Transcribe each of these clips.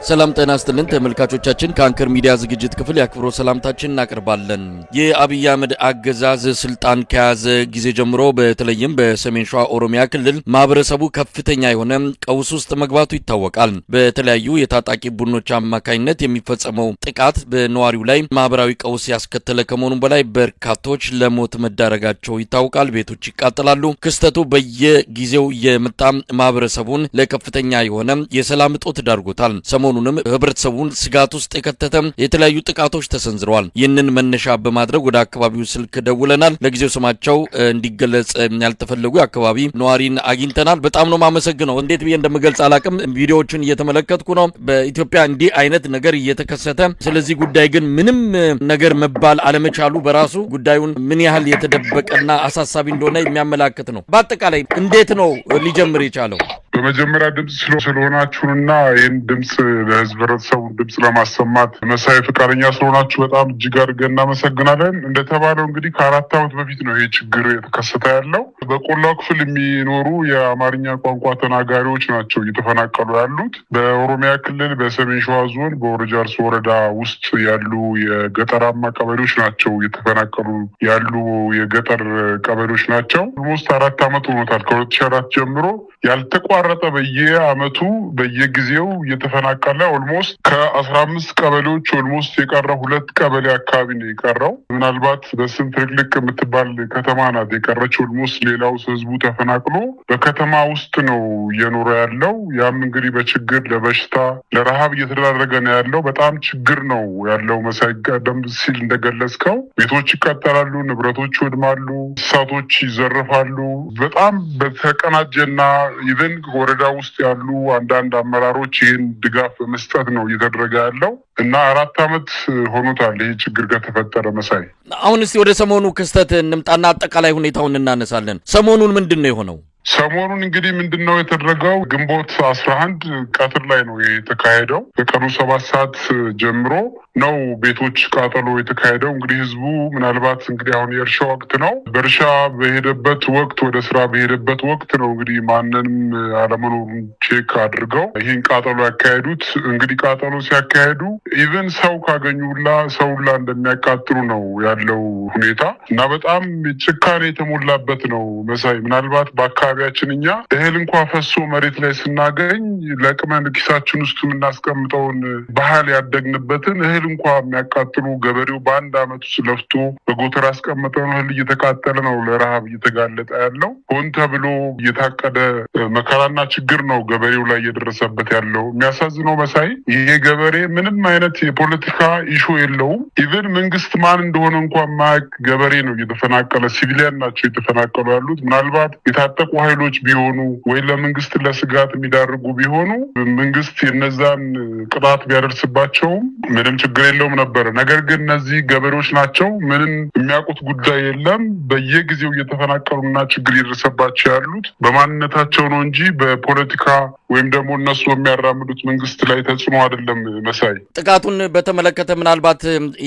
ሰላም ጤና ይስጥልን ተመልካቾቻችን፣ ከአንከር ሚዲያ ዝግጅት ክፍል የአክብሮት ሰላምታችን እናቀርባለን። የአብይ አህመድ አገዛዝ ስልጣን ከያዘ ጊዜ ጀምሮ በተለይም በሰሜን ሸዋ ኦሮሚያ ክልል ማህበረሰቡ ከፍተኛ የሆነ ቀውስ ውስጥ መግባቱ ይታወቃል። በተለያዩ የታጣቂ ቡድኖች አማካኝነት የሚፈጸመው ጥቃት በነዋሪው ላይ ማህበራዊ ቀውስ ያስከተለ ከመሆኑም በላይ በርካቶች ለሞት መዳረጋቸው ይታወቃል። ቤቶች ይቃጠላሉ። ክስተቱ በየጊዜው የመጣ ማህበረሰቡን ለከፍተኛ የሆነ የሰላም እጦት ዳርጎታል። ሰሞኑንም ህብረተሰቡን ስጋት ውስጥ የከተተ የተለያዩ ጥቃቶች ተሰንዝረዋል። ይህንን መነሻ በማድረግ ወደ አካባቢው ስልክ ደውለናል። ለጊዜው ስማቸው እንዲገለጽ ያልተፈለጉ የአካባቢ ነዋሪን አግኝተናል። በጣም ነው ማመሰግነው። እንዴት ብዬ እንደምገልጽ አላቅም። ቪዲዮዎችን እየተመለከትኩ ነው። በኢትዮጵያ እንዲህ አይነት ነገር እየተከሰተ ስለዚህ ጉዳይ ግን ምንም ነገር መባል አለመቻሉ በራሱ ጉዳዩን ምን ያህል የተደበቀና አሳሳቢ እንደሆነ የሚያመላክት ነው። በአጠቃላይ እንዴት ነው ሊጀምር የቻለው? በመጀመሪያ ድምፅ ስለሆናችሁንና ይህን ድምፅ ለህዝብ ህብረተሰቡን ድምፅ ለማሰማት መሳይ ፈቃደኛ ስለሆናችሁ በጣም እጅግ አድርገን እናመሰግናለን። እንደተባለው እንግዲህ ከ4 ዓመት በፊት ነው ይህ ችግር የተከሰተ ያለው። በቆላው ክፍል የሚኖሩ የአማርኛ ቋንቋ ተናጋሪዎች ናቸው እየተፈናቀሉ ያሉት። በኦሮሚያ ክልል በሰሜን ሸዋ ዞን በሆሮ ጃርሶ ወረዳ ውስጥ ያሉ የገጠራማ ቀበሌዎች ናቸው እየተፈናቀሉ ያሉ፣ የገጠር ቀበሌዎች ናቸው። Almost 4 ዓመት ሆኖታል። ከ2004 ጀምሮ ያልተቋረጠ በየአመቱ በየጊዜው እየተፈናቀለ almost ከ15 ቀበሌዎች almost የቀረው ሁለት ቀበሌ አካባቢ ነው የቀረው። ምናልባት በስም ፍልቅልቅ የምትባል ከተማ ናት የቀረችው። Almost ሌላው ህዝቡ ተፈናቅሎ በከተማ ውስጥ ነው እየኖረ ያለው። ያም እንግዲህ በችግር፣ ለበሽታ፣ ለረሃብ እየተዳረገ ነው ያለው። በጣም ችግር ነው ያለው። መሳይ፣ ቀደም ሲል እንደገለጽከው ቤቶች ይቃጠላሉ፣ ንብረቶች ይወድማሉ፣ እንስሳቶች ይዘረፋሉ። በጣም በተቀናጀና even ወረዳ ውስጥ ያሉ አንዳንድ አመራሮች ይህን ድጋፍ በመስጠት ነው እየተደረገ ያለው እና 4 ዓመት ሆኖታል ይህ ችግር ከተፈጠረ መሳይ። አሁን እስቲ ወደ ሰሞኑ ክስተት እንምጣና አጠቃላይ ሁኔታውን እናነሳለን። ሰሞኑን ምንድን ነው የሆነው? ሰሞኑን እንግዲህ ምንድን ነው የተደረገው? ግንቦት 11 ቀትር ላይ ነው የተካሄደው። ከቀኑ 7 ሰዓት ጀምሮ ነው ቤቶች ቃጠሎ የተካሄደው። እንግዲህ ህዝቡ ምናልባት እንግዲህ አሁን የእርሻ ወቅት ነው። በእርሻ በሄደበት ወቅት፣ ወደ ስራ በሄደበት ወቅት ነው እንግዲህ ማንንም አለመኖሩን check አድርገው ይህን ቃጠሎ ያካሄዱት። እንግዲህ ቃጠሎ ሲያካሄዱ even ሰው ካገኙ ሁላ ሰው ሁላ እንደሚያቃጥሉ ነው ያለው ሁኔታ እና በጣም ጭካኔ የተሞላበት ነው መሳይ። ምናልባት በአካባቢያችን እኛ እህል እንኳ ፈሶ መሬት ላይ ስናገኝ ለቅመን ኪሳችን ውስጥ የምናስቀምጠውን ባህል ያደግንበትን እህል እንኳ የሚያቃጥሉ፣ ገበሬው በአንድ ዓመት ውስጥ ለፍቶ በጎተራ ያስቀመጠውን እህል እየተቃጠለ ነው ለረሃብ እየተጋለጠ ያለው። ሆን ተብሎ እየታቀደ መከራና ችግር ነው ገበሬው ላይ እየደረሰበት ያለው። የሚያሳዝነው መሳይ፣ ይሄ ገበሬ ምንም አይነት የፖለቲካ issue የለውም። Even መንግስት ማን እንደሆነ እንኳን ማያውቅ ገበሬ ነው እየተፈናቀለ፣ civilian ናቸው እየተፈናቀሉ ያሉት። ምናልባት የታጠቁ ኃይሎች ቢሆኑ ወይ ለመንግስት ለስጋት የሚዳርጉ ቢሆኑ መንግስት የነዛን ቅጣት ቢያደርስባቸውም ምንም ችግር የለውም ነበረ። ነገር ግን እነዚህ ገበሬዎች ናቸው። ምንም የሚያውቁት ጉዳይ የለም። በየጊዜው እየተፈናቀሉና ችግር እየደረሰባቸው ያሉት በማንነታቸው ነው እንጂ በፖለቲካ ወይም ደግሞ እነሱ በሚያራምዱት መንግስት ላይ ተጽዕኖ አይደለም መሳይ። ጥቃቱን በተመለከተ ምናልባት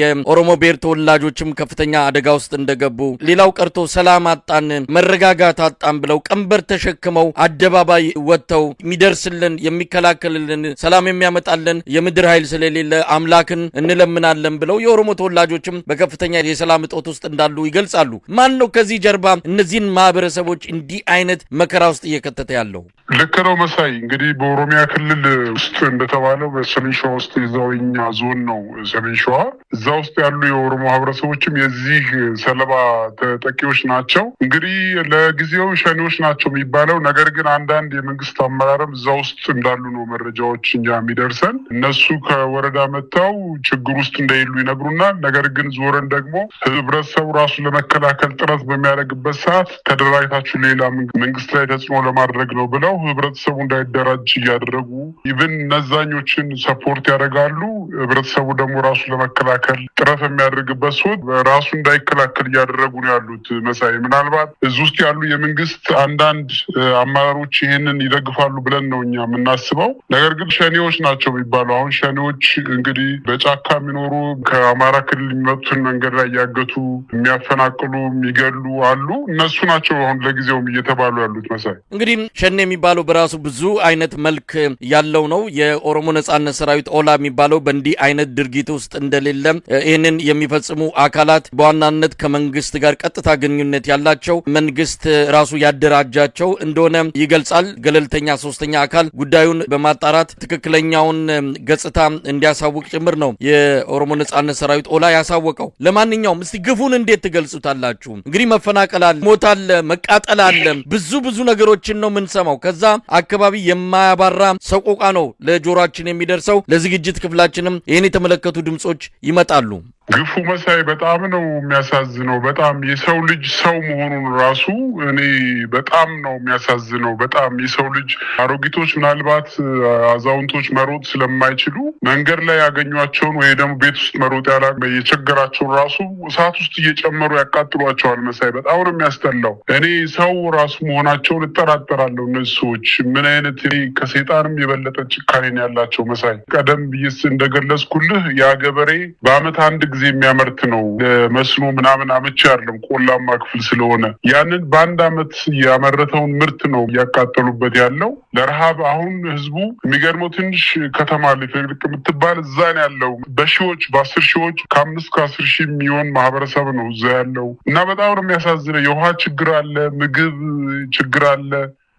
የኦሮሞ ብሔር ተወላጆችም ከፍተኛ አደጋ ውስጥ እንደገቡ፣ ሌላው ቀርቶ ሰላም አጣን፣ መረጋጋት አጣን ብለው ቀንበር ተሸክመው አደባባይ ወጥተው የሚደርስልን፣ የሚከላከልልን፣ ሰላም የሚያመጣልን የምድር ኃይል ስለሌለ አምላክን እንለምናለን ብለው የኦሮሞ ተወላጆችም በከፍተኛ የሰላም እጦት ውስጥ እንዳሉ ይገልጻሉ። ማን ነው ከዚህ ጀርባ እነዚህን ማህበረሰቦች እንዲህ አይነት መከራ ውስጥ እየከተተ ያለው? ልክ ነው መሳይ። እንግዲህ በኦሮሚያ ክልል ውስጥ እንደተባለው በሰሜን ሸዋ ውስጥ የዛው የኛ ዞን ነው ሰሜን ሸዋ። እዛ ውስጥ ያሉ የኦሮሞ ማህበረሰቦችም የዚህ ሰለባ ተጠቂዎች ናቸው። እንግዲህ ለጊዜው ሸኔዎች ናቸው የሚባለው፣ ነገር ግን አንዳንድ የመንግስት አመራርም እዛ ውስጥ እንዳሉ ነው መረጃዎች እኛ የሚደርሰን። እነሱ ከወረዳ መጥተው ችግር ውስጥ እንደሌሉ ይነግሩናል። ነገር ግን ዞረን ደግሞ ህብረተሰቡ ራሱን ለመከላከል ጥረት በሚያደርግበት ሰዓት ተደራጅታችሁ ሌላ መንግስት ላይ ተጽዕኖ ለማድረግ ነው ብለው ህብረተሰቡ እንዳይደራጅ እያደረጉ even እነዛኞችን support ያደርጋሉ። ህብረተሰቡ ደግሞ ራሱን ለመከላከል ጥረት በሚያደርግበት ሰዓት ራሱ እንዳይከላከል እያደረጉ ነው ያሉት መሳይ። ምናልባት እዚህ ውስጥ ያሉ የመንግስት አንዳንድ አንዳንድ አመራሮች ይህንን ይደግፋሉ ብለን ነው እኛ የምናስበው። ነገር ግን ሸኔዎች ናቸው የሚባሉ አሁን ሸኔዎች እንግዲህ በጫካ የሚኖሩ ከአማራ ክልል የሚመጡትን መንገድ ላይ እያገቱ የሚያፈናቅሉ የሚገሉ አሉ። እነሱ ናቸው አሁን ለጊዜውም እየተባሉ ያሉት። መሳይ፣ እንግዲህ ሸኔ የሚባለው በራሱ ብዙ አይነት መልክ ያለው ነው። የኦሮሞ ነጻነት ሰራዊት ኦላ የሚባለው በእንዲህ አይነት ድርጊት ውስጥ እንደሌለ፣ ይህንን የሚፈጽሙ አካላት በዋናነት ከመንግስት ጋር ቀጥታ ግንኙነት ያላቸው፣ መንግስት ራሱ ያደራጃቸው እንደሆነ ይገልጻል። ገለልተኛ ሶስተኛ አካል ጉዳዩን በማጣራት ትክክለኛውን ገጽታ እንዲያሳውቅ ጭምር ነው የኦሮሞ ነጻነት ሰራዊት ኦላ ያሳወቀው። ለማንኛውም እስቲ ግፉን እንዴት ትገልጹታላችሁ? እንግዲህ መፈናቀል አለ፣ ሞት አለ፣ መቃጠል አለ፣ ብዙ ብዙ ነገሮችን ነው የምንሰማው። ከዛ አካባቢ የማያባራ ሰቆቃ ነው ለጆሮአችን የሚደርሰው። ለዝግጅት ክፍላችንም ይህን የተመለከቱ ድምጾች ይመጣሉ። ግፉ መሳይ በጣም ነው የሚያሳዝነው። በጣም የሰው ልጅ ሰው መሆኑን ራሱ እኔ በጣም ነው የሚያሳዝነው። በጣም የሰው ልጅ አሮጊቶች፣ ምናልባት አዛውንቶች መሮጥ ስለማይችሉ መንገድ ላይ ያገኟቸውን ወይ ደግሞ ቤት ውስጥ መሮጥ ያላ የቸገራቸውን ራሱ እሳት ውስጥ እየጨመሩ ያቃጥሏቸዋል። መሳይ፣ በጣም ነው የሚያስጠላው። እኔ ሰው ራሱ መሆናቸውን እጠራጠራለሁ። እነዚህ ሰዎች ምን አይነት ከሰይጣንም የበለጠ ጭካኔን ያላቸው መሳይ። ቀደም ብዬስ እንደገለጽኩልህ ያ ገበሬ በአመት አንድ ጊዜ የሚያመርት ነው። ለመስኖ ምናምን አመቺ አይደለም ቆላማ ክፍል ስለሆነ፣ ያንን በአንድ አመት ያመረተውን ምርት ነው እያቃጠሉበት ያለው ለረሃብ። አሁን ህዝቡ የሚገርመው ትንሽ ከተማ ልፍልቅ የምትባል እዛ ነው ያለው። በሺዎች፣ በ10 ሺዎች፣ ከ5 ከ10 ሺህ የሚሆን ማህበረሰብ ነው እዛ ያለው እና በጣም ነው የሚያሳዝነው። የውሃ ችግር አለ፣ ምግብ ችግር አለ፣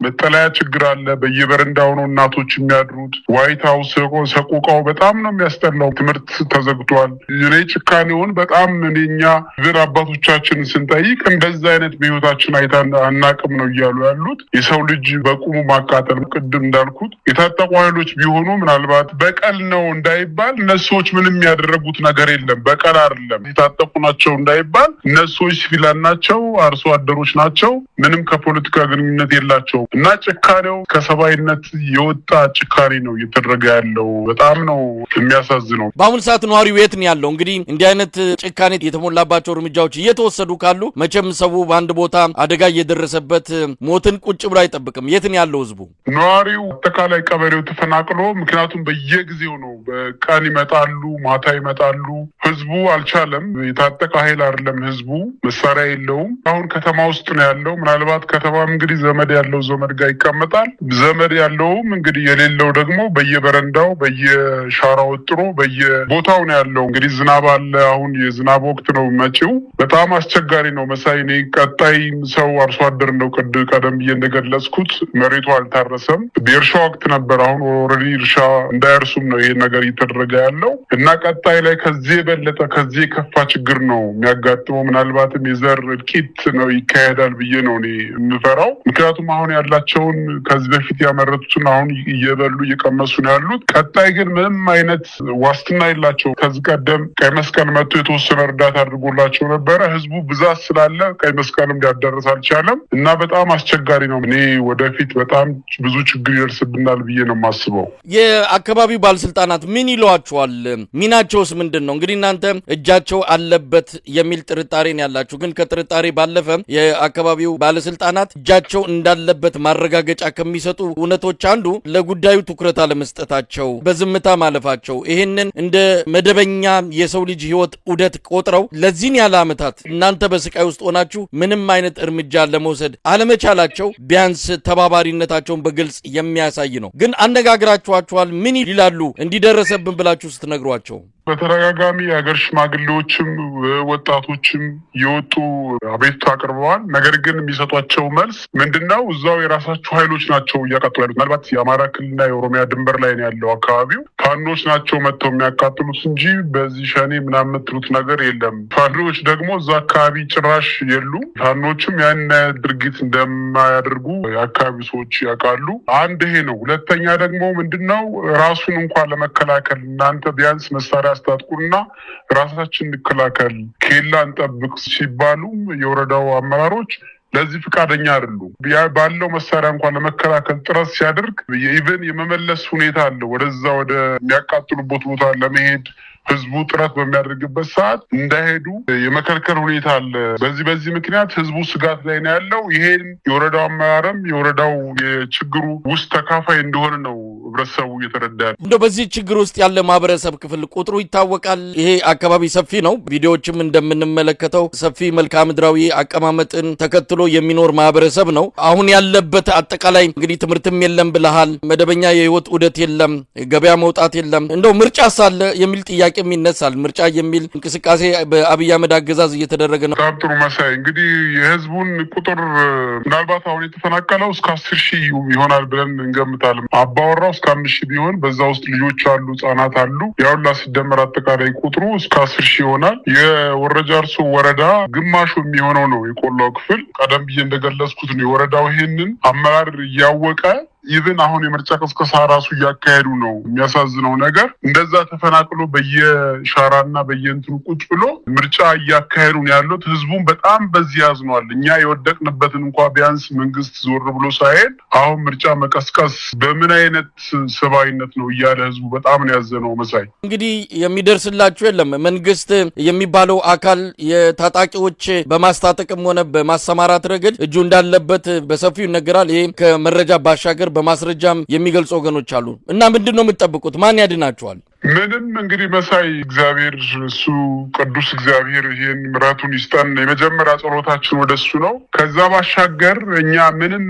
መጠለያ ችግር አለ። በየበረንዳው ነው እናቶች የሚያድሩት። ዋይት ሀውስ ሰቆቃው በጣም ነው የሚያስጠላው። ትምህርት ተዘግቷል። እኔ ጭካኔውን በጣም እኔ እኛ ብር አባቶቻችንን ስንጠይቅ እንደዛ አይነት በህይወታችን አይተን አናቅም ነው እያሉ ያሉት። የሰው ልጅ በቁሙ ማቃጠል፣ ቅድም እንዳልኩት የታጠቁ ኃይሎች ቢሆኑ ምናልባት በቀል ነው እንዳይባል፣ እነሱ ሰዎች ምንም ያደረጉት ነገር የለም። በቀል አይደለም፣ የታጠቁ ናቸው እንዳይባል፣ እነሱ ሰዎች ሲቪላን ናቸው፣ አርሶ አደሮች ናቸው። ምንም ከፖለቲካ ግንኙነት የላቸው እና ጭካኔው ከሰብአዊነት የወጣ ጭካኔ ነው እየተደረገ ያለው። በጣም ነው የሚያሳዝነው። በአሁኑ ሰዓት ነዋሪው የት ነው ያለው? እንግዲህ እንዲህ አይነት ጭካኔ የተሞላባቸው እርምጃዎች እየተወሰዱ ካሉ መቼም ሰው በአንድ ቦታ አደጋ እየደረሰበት ሞትን ቁጭ ብሎ አይጠብቅም። የት ነው ያለው ህዝቡ? ነዋሪው አጠቃላይ ቀበሌው ተፈናቅሎ፣ ምክንያቱም በየጊዜው ነው። በቀን ይመጣሉ፣ ማታ ይመጣሉ። ህዝቡ አልቻለም። የታጠቀ ኃይል አይደለም ህዝቡ፣ መሳሪያ የለውም። አሁን ከተማ ውስጥ ነው ያለው። ምናልባት ከተማም እንግዲህ ዘመድ ያለው ዘመድ ጋር ይቀመጣል። ዘመድ ያለውም እንግዲህ የሌለው ደግሞ በየበረንዳው በየሻራ ወጥሮ በየቦታው ነው ያለው። እንግዲህ ዝናብ አለ። አሁን የዝናብ ወቅት ነው መጪው። በጣም አስቸጋሪ ነው መሳይ። እኔ ቀጣይ ሰው አርሶ አደር ነው። ቀደም ብዬ እንደገለጽኩት መሬቱ አልታረሰም። የእርሻ ወቅት ነበር። አሁን already እርሻ እንዳያርሱም ነው ይሄ ነገር እየተደረገ ያለው እና ቀጣይ ላይ ከዚህ የበለጠ ከዚህ የከፋ ችግር ነው የሚያጋጥመው። ምናልባትም የዘር እልቂት ነው ይካሄዳል ብዬ ነው እኔ የምፈራው። ምክንያቱም አሁን ያላቸውን ከዚህ በፊት ያመረቱትን አሁን እየበሉ እየቀመሱ ነው ያሉት። ቀጣይ ግን ምንም አይነት ዋስትና የላቸው። ከዚህ ቀደም ቀይ መስቀል መጥቶ የተወሰነ እርዳታ አድርጎላቸው ነበረ። ህዝቡ ብዛት ስላለ ቀይ መስቀልም ሊያዳርስ አልቻለም እና በጣም አስቸጋሪ ነው። እኔ ወደፊት በጣም ብዙ ችግር ይደርስብናል ብዬ ነው የማስበው። የአካባቢው ባለስልጣናት ምን ይሏቸዋል? ሚናቸውስ ምንድን ነው? እንግዲህ እናንተ እጃቸው አለበት የሚል ጥርጣሬ ነው ያላችሁ። ግን ከጥርጣሬ ባለፈ የአካባቢው ባለስልጣናት እጃቸው እንዳለበት ማረጋገጫ ከሚሰጡ እውነቶች አንዱ ለጉዳዩ ትኩረት አለመስጠታቸው፣ በዝምታ ማለፋቸው፣ ይህንን እንደ መደበኛ የሰው ልጅ ህይወት ዑደት ቆጥረው ለዚህን ያለ ዓመታት እናንተ በስቃይ ውስጥ ሆናችሁ ምንም አይነት እርምጃ ለመውሰድ አለመቻላቸው ቢያንስ ተባባሪነታቸውን በግልጽ የሚያሳይ ነው። ግን አነጋግራችኋቸዋል? ምን ይላሉ እንዲደረሰብን ብላችሁ ስትነግሯቸው? በተደጋጋሚ የሀገር ሽማግሌዎችም ወጣቶችም የወጡ አቤቱታ አቅርበዋል። ነገር ግን የሚሰጧቸው መልስ ምንድነው? እዛው የራሳችሁ ኃይሎች ናቸው እያቃጠሉ ያሉት። ምናልባት የአማራ ክልልና የኦሮሚያ ድንበር ላይ ነው ያለው አካባቢው። ፋኖች ናቸው መጥተው የሚያቃጥሉት እንጂ በዚህ ሸኔ ምናምን የምትሉት ነገር የለም። ፋኖች ደግሞ እዛ አካባቢ ጭራሽ የሉም። ፋኖችም ያን ድርጊት እንደማያደርጉ የአካባቢው ሰዎች ያውቃሉ። አንድ ይሄ ነው። ሁለተኛ ደግሞ ምንድነው፣ ራሱን እንኳን ለመከላከል እናንተ ቢያንስ መሳሪያ አስታጥቁና ራሳችን እንከላከል፣ ኬላ እንጠብቅ ሲባሉም የወረዳው አመራሮች ለዚህ ፈቃደኛ አይደሉም። ባለው መሳሪያ እንኳን ለመከላከል ጥረት ሲያደርግ even የመመለስ ሁኔታ አለ። ወደዛ ወደ የሚያቃጥሉበት ቦታ ለመሄድ ህዝቡ ጥረት በሚያደርግበት ሰዓት እንዳይሄዱ የመከልከል ሁኔታ አለ። በዚህ ምክንያት ህዝቡ ስጋት ላይ ነው ያለው። ይሄን የወረዳው አመራርም የወረዳው የችግሩ ውስጥ ተካፋይ እንደሆነ ነው ህብረተሰቡ እየተረዳ ያለው። እንደው በዚህ ችግር ውስጥ ያለ ማህበረሰብ ክፍል ቁጥሩ ይታወቃል? ይሄ አካባቢ ሰፊ ነው። ቪዲዮዎችም እንደምንመለከተው ሰፊ መልክዓ ምድራዊ አቀማመጥን ተከትሎ የሚኖር ማህበረሰብ ነው። አሁን ያለበት አጠቃላይ እንግዲህ ትምህርትም የለም ብለሃል። መደበኛ የህይወት ዑደት የለም፣ ገበያ መውጣት የለም። እንደው ምርጫ ሳለ የሚል ጥያቄ ይነሳል። ምርጫ የሚል እንቅስቃሴ በአብይ አህመድ አገዛዝ እየተደረገ ነው። በጣም ጥሩ መሳይ። እንግዲህ የህዝቡን ቁጥር ምናልባት አሁን የተፈናቀለው እስከ 10,000 ይሆናል ብለን እንገምታለን። አባወራው እስከ 5,000 ቢሆን በዛ ውስጥ ልጆች አሉ፣ ህጻናት አሉ። ያውላ ሲደመር አጠቃላይ ቁጥሩ እስከ 10,000 ይሆናል። የወረ ጃርሶ ወረዳ ግማሹ የሚሆነው ነው የቆላው ክፍል። ቀደም ብዬ እንደገለጽኩት ነው የወረዳው ይሄንን አመራር እያወቀ even አሁን የምርጫ ቅስቀሳ ራሱ እያካሄዱ ነው። የሚያሳዝነው ነገር እንደዛ ተፈናቅሎ በየሻራና በየእንትኑ ቁጭ ብሎ ምርጫ እያካሄዱ ነው ያሉት። ህዝቡም በጣም በዚህ ያዝኗል። እኛ የወደቅንበትን እንኳ ቢያንስ መንግስት ዞር ብሎ ሳይሄድ አሁን ምርጫ መቀስቀስ በምን አይነት ሰብአዊነት ነው እያለ ህዝቡ በጣም ነው ያዘነው። መሳይ እንግዲህ የሚደርስላችሁ የለም። መንግስት የሚባለው አካል የታጣቂዎች በማስታጠቅም ሆነ በማሰማራት ረገድ እጁ እንዳለበት በሰፊው ይነገራል። ይሄ ከመረጃ ባሻገር በማስረጃም የሚገልጹ ወገኖች አሉ። እና ምንድን ነው የምትጠብቁት? ማን ያድናችኋል? ምንም እንግዲህ መሳይ እግዚአብሔር እሱ ቅዱስ እግዚአብሔር ይሄን ምሕረቱን ይስጠን። የመጀመሪያ ጸሎታችን ወደ እሱ ነው። ከዛ ባሻገር እኛ ምንም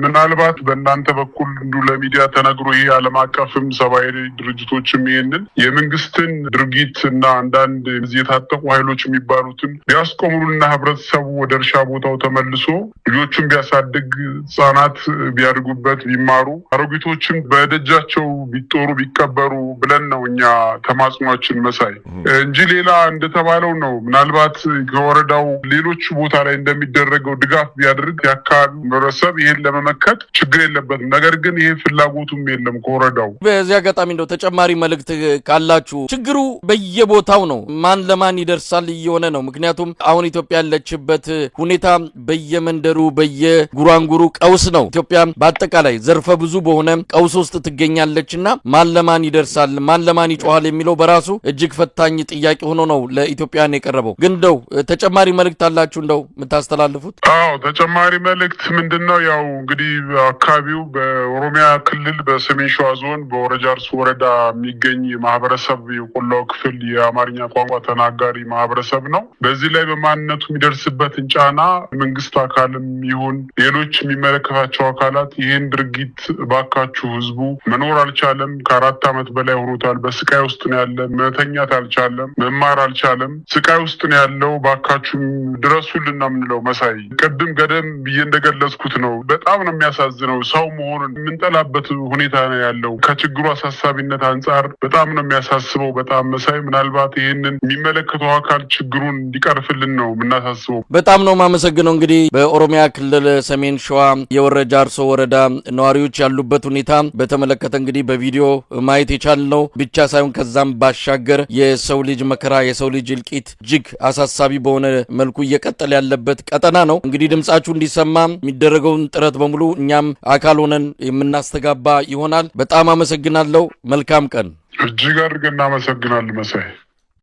ምናልባት በእናንተ በኩል እንዱ ለሚዲያ ተነግሮ ይሄ ዓለም አቀፍም ሰብአዊ ድርጅቶችም ይሄንን የመንግስትን ድርጊት እና አንዳንድ የታጠቁ ኃይሎች የሚባሉትን ቢያስቆሙልና ህብረተሰቡ ወደ እርሻ ቦታው ተመልሶ ልጆቹን ቢያሳድግ፣ ህጻናት ቢያድጉበት ቢማሩ፣ አሮጊቶችን በደጃቸው ቢጦሩ ቢቀበሩ ብለን ነው እኛ ተማጽኗችን መሳይ እንጂ ሌላ እንደተባለው ነው። ምናልባት ከወረዳው ሌሎች ቦታ ላይ እንደሚደረገው ድጋፍ ቢያደርግ የአካባቢው ህብረተሰብ ይሄን ለመመከት ችግር የለበትም። ነገር ግን ይሄ ፍላጎቱም የለም ከወረዳው። በዚህ አጋጣሚ እንደው ተጨማሪ መልእክት ካላችሁ፣ ችግሩ በየቦታው ነው። ማን ለማን ይደርሳል እየሆነ ነው። ምክንያቱም አሁን ኢትዮጵያ ያለችበት ሁኔታ በየመንደሩ በየጉራንጉሩ ቀውስ ነው። ኢትዮጵያ በአጠቃላይ ዘርፈ ብዙ በሆነ ቀውስ ውስጥ ትገኛለችና ማን ለማን ይደርሳል፣ ማን ለማን ይጮሃል የሚለው በራሱ እጅግ ፈታኝ ጥያቄ ሆኖ ነው ለኢትዮጵያን የቀረበው። ግን እንደው ተጨማሪ መልእክት አላችሁ እንደው የምታስተላልፉት? አዎ ተጨማሪ መልእክት ምንድነው? ያው እንግዲህ አካባቢው በኦሮሚያ ክልል በሰሜን ሸዋ ዞን በወረ ጃርሶ ወረዳ የሚገኝ ማህበረሰብ የቆላው ክፍል የአማርኛ ቋንቋ ተናጋሪ ማህበረሰብ ነው። በዚህ ላይ በማንነቱ የሚደርስበትን ጫና መንግስት አካልም ይሁን ሌሎች የሚመለከታቸው አካላት ይህን ድርጊት ባካችሁ፣ ህዝቡ መኖር አልቻለም። ከ4 ዓመት በላይ ሆኖታል። በስቃይ ውስጥ ነው ያለ። መተኛት አልቻለም። መማር አልቻለም። ስቃይ ውስጥ ነው ያለው። ባካችሁ ድረሱልን ነው የምንለው። መሳይ ቅድም ገደም ብዬ እንደገለጽኩት ነው። በጣም ነው የሚያሳዝነው። ሰው መሆኑን የምንጠላበት ሁኔታ ነው ያለው። ከችግሩ አሳሳቢነት አንጻር በጣም ነው የሚያሳስበው። በጣም መሳይ ምናልባት ይህንን የሚመለከተው አካል ችግሩን እንዲቀርፍልን ነው የምናሳስበው። በጣም ነው የማመሰግነው። እንግዲህ በኦሮሚያ ክልል ሰሜን ሸዋ የወረ ጃርሶ ወረዳ ነዋሪዎች ያሉበት ሁኔታ በተመለከተ እንግዲህ በቪዲዮ ማየት የቻልነው ብቻ ሳይሆን ከዛም ባሻገር የሰው ልጅ መከራ፣ የሰው ልጅ እልቂት እጅግ አሳሳቢ በሆነ መልኩ እየቀጠለ ያለበት ቀጠና ነው። እንግዲህ ድምጻችሁ እንዲሰማ የሚደረገውን ጥረት በሙሉ እኛም አካል ሆነን የምናስተጋባ ይሆናል። በጣም አመሰግናለሁ። መልካም ቀን። እጅግ አድርገን እናመሰግናለን መሳይ።